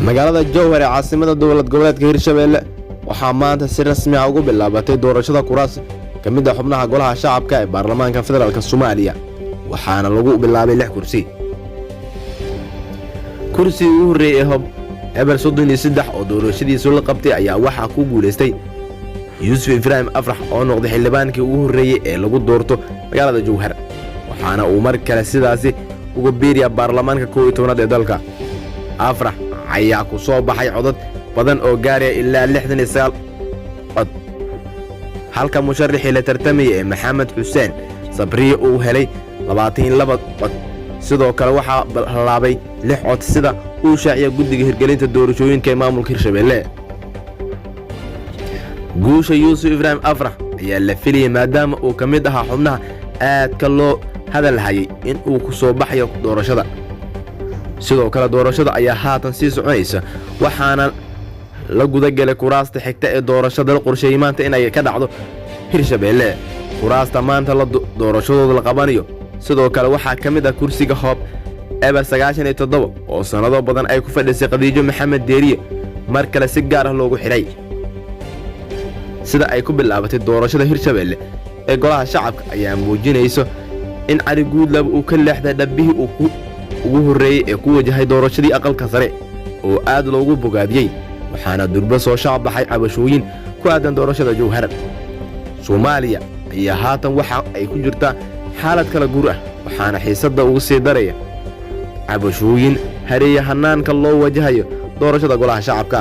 Magaalada Jowhar ee caasimada dowlad goboleedka Hirshabeelle waxaa maanta si rasmi ah ugu bilaabatay doorashada kuraas ka mid ah xubnaha Golaha Shacabka ee Baarlamaanka Federaalka Soomaaliya, waxaana lagu bilaabay lix kursi. Kursigii ugu horreeyey ee hob 033 oo doorashadiisu la qabtay ayaa waxaa ku guulaystay Yuusuf Ibraahim Afrax, oo noqday xildhibaankii ugu horreeyey ee lagu doorto magaalada Jowhar, waxaana uu mar kale sidaasi uga biiriya baarlamaanka 11aad ee dalka. Afrax ayaa ku soo baxay codad badan oo gaaraya ilaa 69 cod, halka musharaxii la tartamayay ee Maxamed Xuseen Sabriye uu helay 22 cod. Sidoo kale waxaa hallaabay lix cod, sida uu shaaciya guddiga hirgelinta doorashooyinka ee maamulka Hirshabeelle. Guusha Yuusuf Ibraahim Afrax ayaa la filayay, maadaama uu ka mid ahaa xubnaha aadka loo hadal hayay in uu ku soo baxayo doorashada. Sidoo kale doorashada ayaa haatan sii soconaysa, waxaana la gudagelay kuraasta xigta ee doorashada la qorsheeyey maanta inay ka dhacdo Hirshabeelle. Kuraasta maanta la doorashadooda la qabanayo sidoo kale waxaa ka mid ah kursiga hoob 097 oo sannado badan ay ku fadhisay Khadiijo Maxamed Deeriye, mar kale si gaar ah loogu xidhay. Sida ay ku bilaabatay doorashada Hirshabeelle ee Golaha Shacabka ayaa muujinayso in Cali Guudlaba uu ka leexday dhabbihii uu ugu horreeyey ee ku wajahay doorashadii Aqalka Sare oo aad loogu bogaadiyey, waxaana durbo soo shaacbaxay cabashooyin ku aadan doorashada Jowhar. Soomaaliya ayaa haatan waxa ay ku jirtaa xaalad kala guur ah, waxaana xiisadda ugu sii daraya cabashooyin hareeya hannaanka loo wajahayo doorashada Golaha Shacabka.